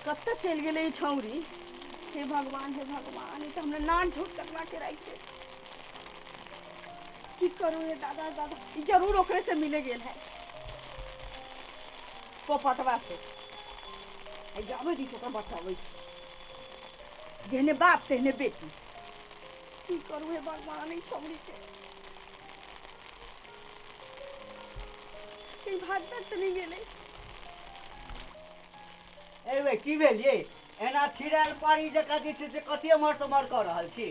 कतऽ चलि गेलै ई छौरी? हे भगवान, हे भगवान, ई तऽ हमरा नान झूठ करवा के राखि दे। की करू हे दादा, दादा, ई जरूर ओकरे से मिले गेल है, पोपटवा से। आई जाबे दी, ओकरा बताबै छी, जेहने बाप तेहने बेटी। की करू हे भगवान, ई छौरी के कहीं भाग तक तऽ नहि गेलै? एबै की भेल ये? एना थिरायल पारी जकाँ जे छै से कथी एम्हर से ओम्हर कऽ रहल छी,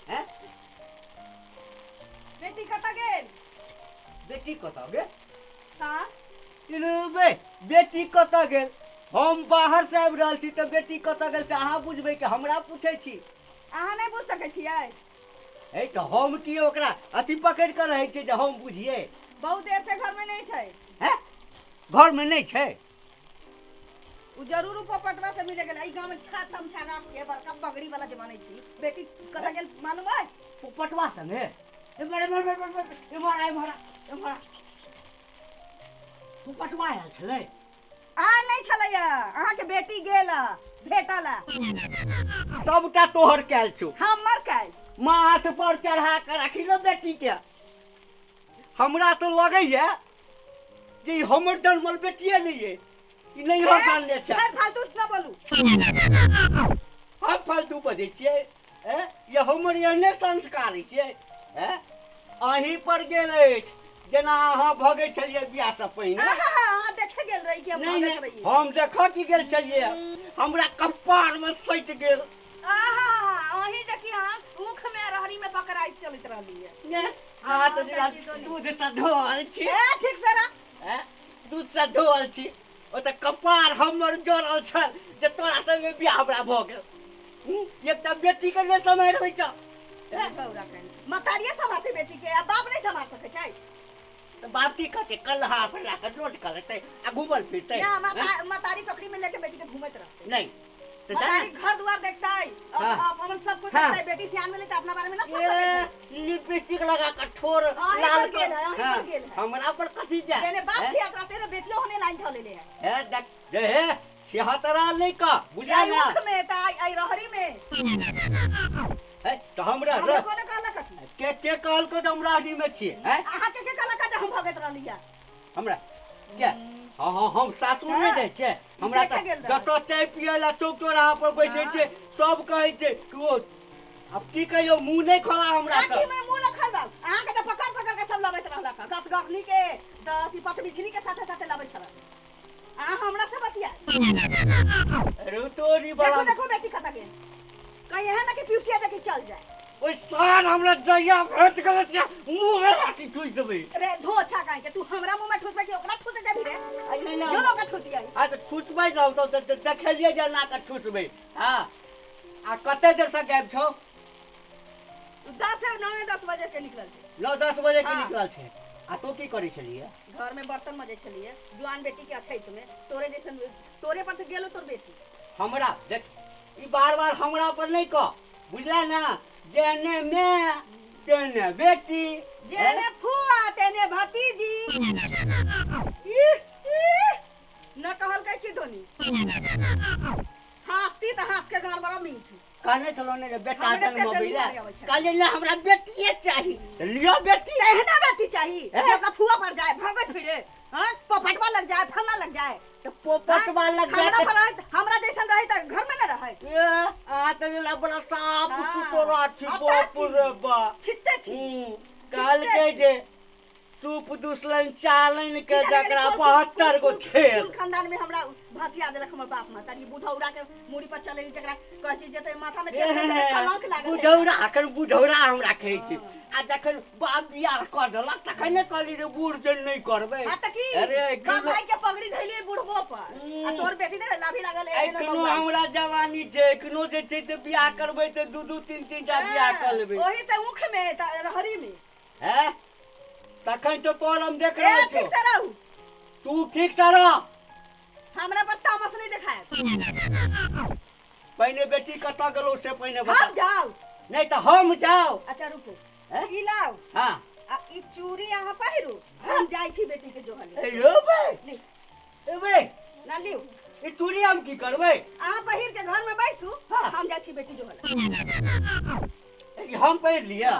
हैं? बेटी कतऽ गेल? बेटी कतऽ गेल? हाँ। बे, बेटी कतऽ गेल? हम बाहर से आबि रहल छी तऽ बेटी कतऽ गेल से अहाँ बुझबै कि हमरा पूछै छी? अहाँ नहि बुझि सकै छियै? हे, तऽ हम की ओकरा अथी पकड़ि कऽ रहै छियै जे हम बुझियै? बहुत देर से घर में नहीं छै। हैं, घरमे नहि छै? उ जरूर उ पोपटवा से मिले गेल। ई गांव में छा तमछा राख के बड़का पगड़ी वाला जमाने छी, बेटी कतऽ गेल मालूम है? पोपटवा संगे? एम्हर, एम्हर, एम्हर, एम्हर, एम्हर आ, एम्हर आ, एम्हर आ। पोपटवा आयल छलै? आ नहीं छलैया, अहाँ के बेटी गेल भेटल। सबटा तोहर कैल छौ। हमर कैल? माथ पर चढ़ा के राखी लो बेटी के। हमरा तऽ लगैया जे ई हमर जन्मल बेटिए नहि अइ, ई नहि हसानने छै। फेर फालतू न बोलू। हम फालतू बजै छियै? ए ये हमर एहने संस्कार छियै? ए अहीं पर गेल अछि, जेना अहाँ भगै छलियै बियाह से पहिने। अहाँ देखे गेल रही कि हम नहि। भगैत नहि। रहियै? हम देखऽ की गेल छलियै, हमरा कपारमे सटि गेल। आहा, अहीं देखी, हम ऊख में रहरी में पकड़ाई चलैत रहली है। ने अहाँ तऽ जेना दूध से धोअल छी। ए, ठीक से रह। ए, दूध से धोअल छी। ओतऽ कपार हमर जरल छल जे तोरा संगे बियाह हमरा भऽ गेल। एकटा बेटीके नहि समय रहै छौ। मतारिये सम्हारतै बेटी के आ बाप नहीं सम्हार सकै छै? तऽ बाप की करतै? कल्हा पर लए कऽ नोट कऽ लेतै आ घूमल फिरतै? ना, मतारी टोकरी में लेके बेटी के घूमैत रहतै? नहि तऽ जा। मतारी घर दुआर देखतै, अपन सब कुछ देखतै। बेटी सियान भेलै तऽ अपना बारे में ना सोच सकै छै? लिपस्टिक लगा कऽ ठोर अहीं लाल पर गेल है, अहीं हाँ, पर गेल है। हमरा पर कथी जाय? जेने बाप हैं? छियातरा तेरे बेटियो होने लाइन धऽ लेले है। हे देख जे, हे छिहत्तरा नहि कह, बुझला आई ना? ऊख में तऽ आई आई रहरी में। हे तऽ हमरा हमरा कोने कहलक की? के के कहलको जे हम रहरी में छियै, हैं? अहाँ के के कहलक जे हम भगैत रहली है? हमरा के? हाँ हाँ, हम सासुर नहि जाइ छियै? हमरा देखे तऽ गेल रहै। जतऽ चाय पियै लए चौक चौराहा पर बैसै छियै, सब कहै छै कि ओ आब की कहियौ, मुँह नहि खोला हमरा काकी से। में मुंह न खोलबाउ। अहाँ के तऽ पकड़ पकड़ के सब लबैत रहलक हँ। गसगरनी के तऽ अथी पतबिछनी के साथे साथे लबै छल। अहाँ हमरा से बतिया? अरे तोरी बड़ा। देखो, देखो, बेटी कतऽ गेल। कहीं एहन ना कि प्यूसिया देखी चल जाए। ओहि सार हमरा जहिया भेट गेल छै, मुँह में लाठी ठुसि देबै। रे धो अच्छा काहे के, तू हमरा मुंह में ठुसबे कि ओकरा ठुस देबी रे? आ नहि जो नहि। ओकरा ठुसियाई। आ तऽ ठुसबै जाउ तऽ देखेलियै जे एना कऽ ठुसबै। हँ, आ कते देरसँ गायब छौ? 10 9-10 बजे के निकलल छै। 9-10 बजे के? हाँ। निकलल छै। आ तू की करै छलियै? घर में बर्तन मजे छलिए, जुआन बेटी के अछैत में। तोरे जैसन, तोरे पर तो गेलो तोर बेटी। हमरा देख, ई बार बार हमरा पर नहि कह, बुझला ना? जेने मैं तेने बेटी। जेने फुआ तेने भतीजी। इह, इह, न कहलकै कि धोनी हंसती तऽ हंस के गान बड़ा मीठ। कहने छलहुँ ने जे बेटा हमरे जन्म टेटली ला मारे अबै छै। कहलियै ने हमरा बेटिए चाही, तऽ लिअ बेटी। तऽ एहना बेटी चाही हैं? जे अपना फुआ पर जाए भगत फिरे, हाँ, पोपटवा लग जाए, फल्ला लग जाए। तऽ पोपटवा लग जाए हमरा तऽ पर रहत, हमरा जैसन रहे तऽ घर में न रहे। ए, अहाँ तऽ जेना बड़ा साफ सुथरा छी। आ बाप तऽ की? रे बा। छित्ते छी। कहलकै जे सूप दुसलनि चालनि के की जाने जकरा कोन- 72 गो कोन- छेद। कोन खानदान में हमरा भसिया देलक हमर बाप महतारी। बुढ़ौरा के मुड़ी पर चले, जकरा कहै छी जेते माथा में केस नहीं तेकर कलंक लागल है। बुढ़ौरा, अखन बुढ़ौरा हमरा कहै छै। आ जखन बाप बियाह कऽ देलक तखन ने कहली जे बूढ़ जन नहि करबै। आ तऽ की? अरे बाप एखनो भाई के पगड़ी धैलिए बुढ़बो पर आ तोर बेटी दे लाभी लागल एहन एखनो बौआ। हमरा जवानी छै, एखनो जे छै से बियाह करबै तऽ दू दू तीन तीन टा बियाह कऽ लेबै। ओही से ऊख में तऽ रहरी में। हैं, तखन तो तोर हम देख ए रहल ठीक छौ। से रहू। तू ठीक से रह। हमरा पर तामस नहीं देखाय। पहिने बेटी कतऽ गेलौ से पहिने बता। हम जाओ? नहीं तऽ हम जाओ। अच्छा रुकू। हैं? ई लाओ। हाँ। आ ई चूड़ी अहाँ पहिरू, हम जाइ छी बेटी के जोहल। ए रो बे। ली। ए बे। ना लिउ। ई चूड़ी हम की करबै? अहाँ पहिर के घर में बैसू। हाँ। हम जाइ छी बेटी जो हला। ई हम पहिर लिअ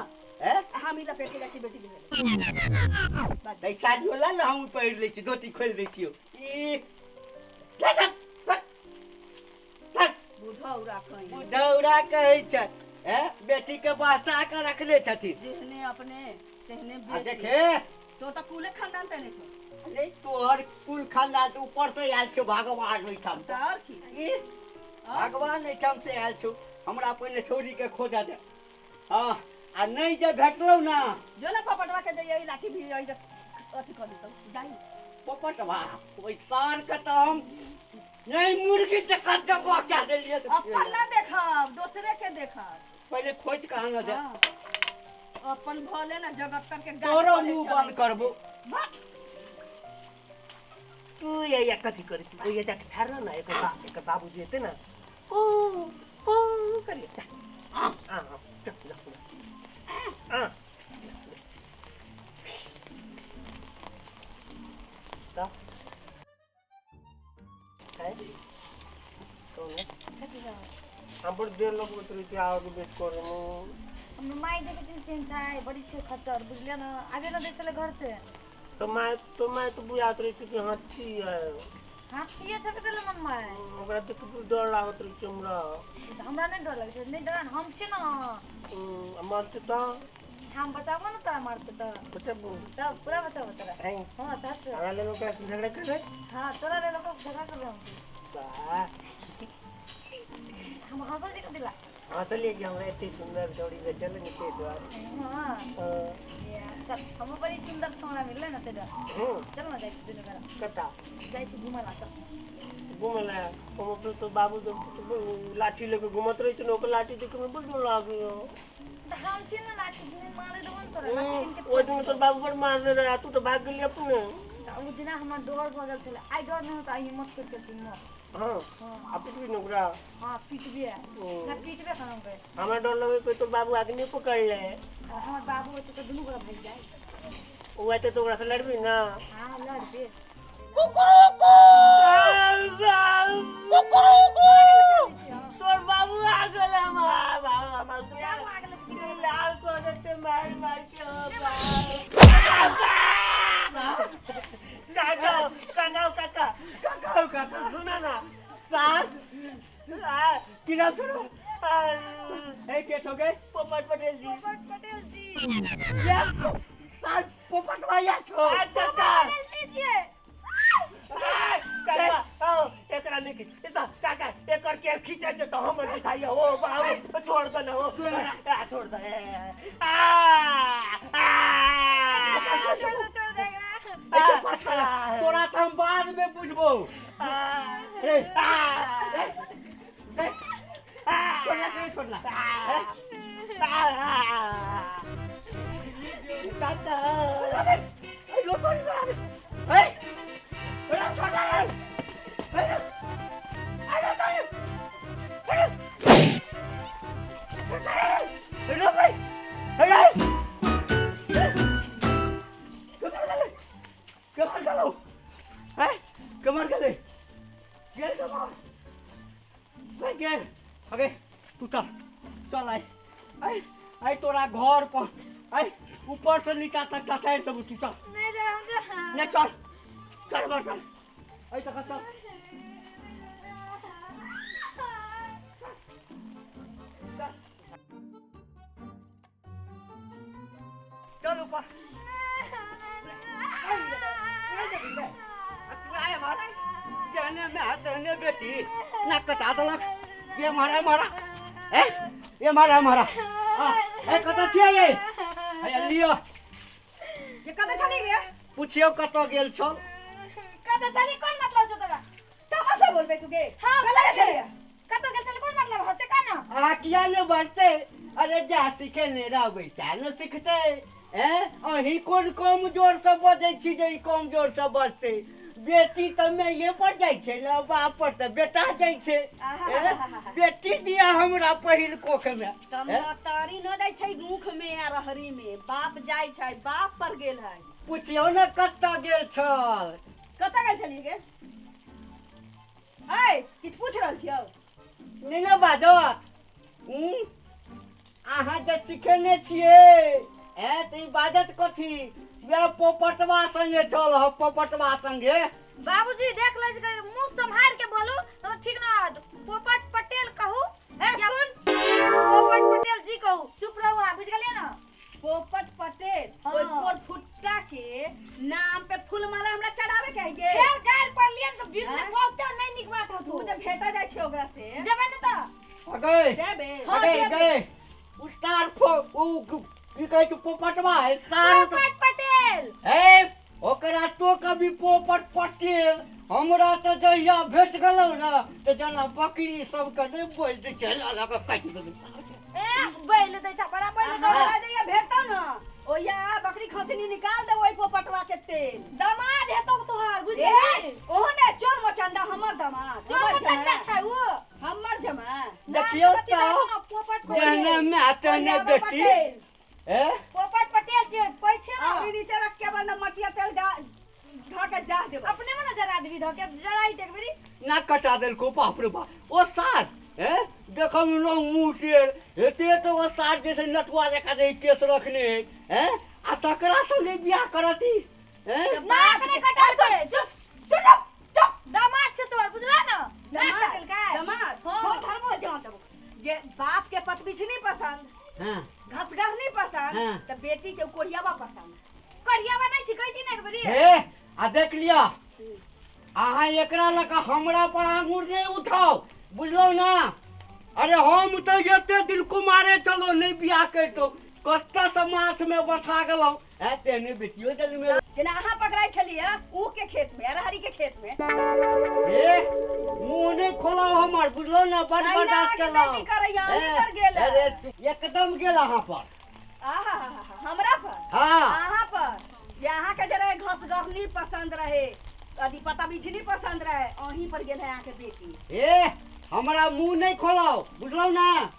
हैं? हम ई लपेट के जाइ छी बेटी जो हला। तऽ ई साड़ी वाला ने हम पहिर लै छी, धोती खोलि दै छियौ। ई ले जा, ले, ले। बुढ़ौरा कहीं। बुढ़ौरा कहै छै, हैं? बेटी के बसा के रखने छथिन। जेहने अपने तेहने आ बेटी। देखे। तो तऽ कुले खानदान तेने छौ। नहीं, तोहर कुल खानदान तऽ ऊपर से आयल छौ भगवान ओहिठाम तऽ आओर की? ई भगवान एहिठाम से आयल छौ। हमरा पहिने छौड़ी के खोजऽ दे। हँ, आ नहि जे भेटलौ ना, जो ने पपटवा के जइए, ई लाठी भी एहि जे अथी कऽ देतौ जाही। पोपटवा ओहि सार के तऽ हम नहि मुर्गी जकाँ जबा कए देलियै तऽ अपन ना देखब, दोसरे के देखब। पहिले खोजि कऽ आनऽ दे। हाँ। अपन भले ना जगत करके गाड़ी तोरो पढ़े मुँह चलै बंद छै। करबो। भाग। तू ये कथी करै छी? ओहि जाके ठाढ़ रह ने, एकर बाप, एकर बाबूजी एतै ने, कू कू करिए। जा आ आ जा जा आ तऽ है कौन है? हम बड़ देर लगबैत रहै छै आबऽके वेट करैमे। हमर माय देखै छियै केहन छै, बड़ी छै खच्चर, बुझलियै ने? आबे न दै छलै घर से। तऽ माय तऽ बुझाइत रहै छै कि हाथी है। हाथिए छेबे करलै हमर माय। ओकरा देख के डर लागैत रहै छै हमरा। तऽ हमरा नहि डर लगै छै, नहि डर, हम छियै ने। मारतै तऽ? हम बचाबो ने तोरा, मारतै तऽ। बचाबू? तब पूरा बचाबो तोरा। हैं? हाँ, सच। हमरा लेल ओकरा से झगड़ा करबै? हाँ, तोरा लेल ओकरा से झगड़ा करबै हम। वाह! हम हँसल छी कथी ला? हँसलियै कि हमरा एते सुन्दर जोड़ी भेटल ने, ताहि दुआरे। हाँ। या, चल, हमरो बड़ी सुन्दर छौड़ा मिललै ने, ताहि दुआरे। चल ने, जाइ छी दुनू गोरा। कतऽ? जाइ छी घूमऽ ला, चल। घूमै ला? हम अपने तो बाबू तो लाठी लेके घूमत रहै छै ने, ओकर लाठी देखे में बड़ डर लागैया। तऽ हम छी ने, लाठी मारे देबो ने तोरा, लाठी कीन के। ओहि दिन तोर बाबू बड़ मारने रहे आ तू तऽ भाग गेली अपने। तऽ ओ दिना हमरा डर भऽ गेल छलै, आइ डर नहि होता, आइ हिम्मत करि के हिम्मत। हाँ? हाँ। आ पिटबी ने ओकरा? हाँ, पीटबे। ओ। ना, पीटबे करम गे। हमरा डर लगे कोई तोर बाबू आके नहीं पकड़ ले। आ हमर बाबू होतै तऽ दुनू गोरा भागि जाइ। ओ आते तऽ ओकरा से लड़बी ना? हाँ, लड़बे। तोर बाबू आ गेल। हमार बाबू, हमार बाबू आ गेलै तऽ की करबै? लाल कऽ देते मार मार के। हो काका, काका, काका। काका, काका। सुना ना। सार। आ, की नाम छोड़ो? आ, ए, के छौ गे? पोपट पटेल जी। पोपट पटेल जी। ये सार पोपट भैया छौ। आ, काका। पटेल जी छियै। आ, काका, आओ, एकरा नहि खींच। ऐसा, काका, एकर केस खींचै छै तऽ हमर दिखाइए। हो बाबू, छोड़ दे ना हो। आ, छोड़ दे। आ, आ, छोड़ दे, छोड़ दे। एके पाछा तोरा तऽ हम बाद में बुझबौ। ए, ए, ए, छोड़ना कि नहीं छोड़ना? ए? काका। ए, लो कोनी बराबर। ए, ए, छोड़ना रे। ए, अरे, अरे, अरे, अरे, लो भाई। ए, ए, कमर गेलै, कमर गेलौ। ए, कमर गेलै, गेल कमर भाई गेल। अगे तू चल, चल, आइ आइ आइ तोरा घर पर आइ ऊपर से नीचा तक लतारि देबौ। तू चल। नहि जाय हम जा। नहीं, चल, चल मर, चल, आइ तक चल। चल, चल ऊपर। तू आए मारा जेहने में तेहने बेटी, नाक कटा देलक। ये मारा मारा, ए ये मारा मारा। आ ए, कतऽ छियै ये? हैया लिअ। ये कतऽ छली गे? पुछियौ कतऽ गेल छल। कतऽ छली, कोन मतलब छौ तोरा? तमाशा बोलबे तू गे? हाँ। कतऽ गेल छली? कतऽ गेल छली, कोन मतलब हो से का ना? अहाँ किया ने बजतै? अरे, जा सीखे ने रहबै सएह ने सिखतै। ए, अहीं कोन कम जोरसँ बजै छी जे ई कम जोरसँ बजतै? बेटी तऽ माइए पर जाइ छै ने, बाप पर तऽ बेटा जाइ छै। ए, बेटी दिया हमरा पहिल कोखमे। तऽ महतारी न जाइ छै मुख में आ रहरी में, बाप जाइ छै, बाप पर गेल है। पुछियौ ने कतऽ गेल छल। कतऽ गेल छली गे? ऐ किछु पूछ रहल छियौ? नहि ने बाजत। अहाँ जे सिखेने छियै ए तऽ ई बाजत कथी? वएह पोपटवा संगे चल ह, पोपटवा संगे। बाबूजी देख लै छै, मुंह सम्हार के बोलू तो ठीक ना। पोपट पटेल कहू ए या सुन, पोपट पटेल जी कहू। चुप रहू अहाँ, बुझि गेलियै ना? पोपट पटेल। हाँ। ओहि कोट फुट्टा के नाम पे फूलमाला हमरा चढ़ावे के है गे। फेर गारि पड़लियै ने तऽ बीच में हैं? बहुते नहीं नीक बात होत। तू जे भेटा जाइ छै ओकरा से जेबै ने तऽ अगै जेबे। हाँ, अगै जेबै। गै, उ सार फो उ की कहै छै पोपटवा है सार तऽ- पोपट पटेल। ए ओकरा तो कभी पोपट पटेल हमरा तऽ जहिया भेट गेलौ ने तऽ जेना बकरी सबके नहि बोलि दै छै लऽ कऽ काटि देबै। ए बैल दै छै, बड़ा बैल दै। हमरा जहिया भेटतौ ने ओहिया बकरी खसनी निकाल देबो ओहि पोपटवा के तेल। दामाद हेतौ तोहर, बुझ ए, गेली? ओहो ने चोर मोचंडा हमर दामाद। चोर हमर मोचंडा जमाय। छै ओ। हमर जमाय। देखियौ नाम कथी तऽ राखलहुँ? पोपट जहने माय तेहने ओहिया बेटी। पटेल। ए पोपट पटेल छै कोइ छै ना? अभी नीचे रख के बंद मटिया तेल धऽ के जा देबो। अपने में ना जरा देबी, धऽ के जराई देख बेरी। ना कटा देलको। बाप रे बाप, ओ सार ए देखौ न मुँह टेढ़ हेते तऽ ओ सार जे छै नटुआ जकाँ जे केस रखने है ए आ तकरा संगे बियाह करती ए? ना एकरे कटा छै। चुप चुप चुप। दामाद छै तोहर, बुझला ना? ना दमाद कटलकै। दमाद। हाँ। छोड़ धरबो जा देबो जे बाप के पतबिछनी पसंद, हाँ घसगरनी पसंद, हाँ। तऽ बेटी के कोढ़ियावा पसंद। करियावा नहीं छी कहै छी ना एक बेरी। हे आ देख लिअ, अहाँ एकरा लऽ कऽ हमरा पर आंगुर नहि उठाउ, बुझलहुँ ना? अरे हम तऽ एते दिन कुमारे चलो, नहि बियाह करितहुँ, कतऽसँ माथमे बथा गेलहुँ। ए तेहने बेटियो जन्मे। जेना अहाँ पकड़ाइ छलियै ऊख के खेत में, अरहरी के खेत में। ए मुँह नहि खोलाउ हमर, बुझलहुँ ना? बड अहिना बर्दाश्त अहाँके केलहुँ। बेटी करैया, अहीं ए, पर गेल। अरे एकदम गेल अहाँ पर। आहा हमरा पर? हाँ। अहाँ पर जे अहाँके जे रहे घसगरनी पसंद रहे, अथी पता बिछनी पसंद रहे, अहीं पर गेल है अहाँके बेटी। ए हमरा मुँह नहि खोलाउ, बुझलहुँ ना?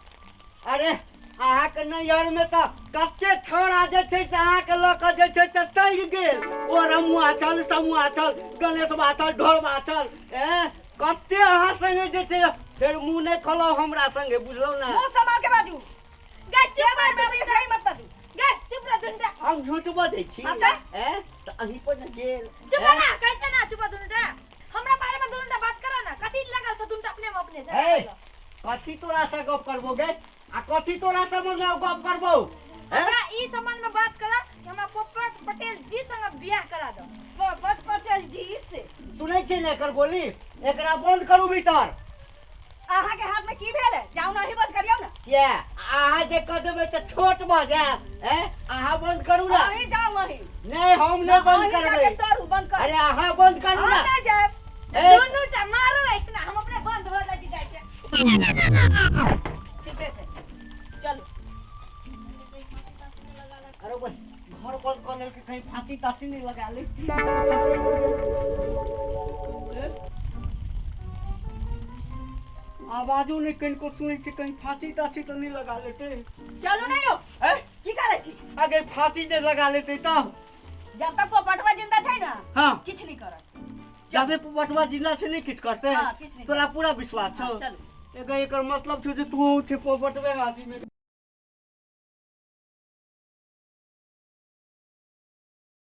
अरे अहाँके नैहरमे तऽ कते छौड़ा जे छै से अहाँके लऽ कऽ जे छै से तगि गेल। ओ रमुआ छल, समुआ छल, गणेशवा छल, ढोरबा छल, ए कते अहाँ संगे जे छै। फेर मुँह नहि खोलाउ हमरा संगे, बुझलहुँ ना? मुँह संभाल के बाजू। गै जे चुप बार में अभी सही मत बाजू। गै चुप रह दुनटा। हम झूठ बजै छी? हाँ तऽ? ए तऽ अहीं पर ने गेल। चुप ए? ना कहै छै ना, चुप दुनटा। हमरा बारे में दुनटा बात करा ना, कथी लगल छ दुनटा अपने में अपने ए कथी तोरा से गप करबो गे आ कथी तोरा से मतलब गप करबो? ए हमरा ई संबंध में बात करा कि हमरा पोपट पटेल जी संग बियाह करा दो। पोपट पटेल जी से। सुनै छी ने एकर बोली? एकरा बंद करू भीतर। अहाँ के हाथ में की भेल है? जाउ ना, अहीं बंद करियौ ना। किया अहाँ जे कह देबै तऽ छोट भऽ जायब। ए अहाँ बंद करू ना। अहीं जाउ अहीं। नहीं हम नहीं बंद अहीं करबै। जाके तोड़ू, बंद करू। अरे अहाँ बंद करू हम ना। नहीं जायब। ए दुनू टा मारू ऐसना, हम अपने बंद हो जाइ छी जाके। ठीके छै, चलू। अरे भाई घर बंद कऽ लेलकै, कहीं फांसी तांसी नहीं लगा ले। आवाजो नहीं कनिको सुनै छै, कहीं फांसी तांसी तऽ नहीं लगा लेते। चलू नहीं हो। ए की करै छी? अगे फांसी जे लगा लेते तब? जब तक पोपटवा जिंदा छै ना, हाँ, किछु नहीं करत। जाबे पोपटवा जिंदा छै नहीं किछु करते। हाँ, किछु नहीं। तोरा पूरा विश्वास छौ? हाँ, चलू। एकर एकर मतलब छौ जे तू छै पोपटवे आदमी।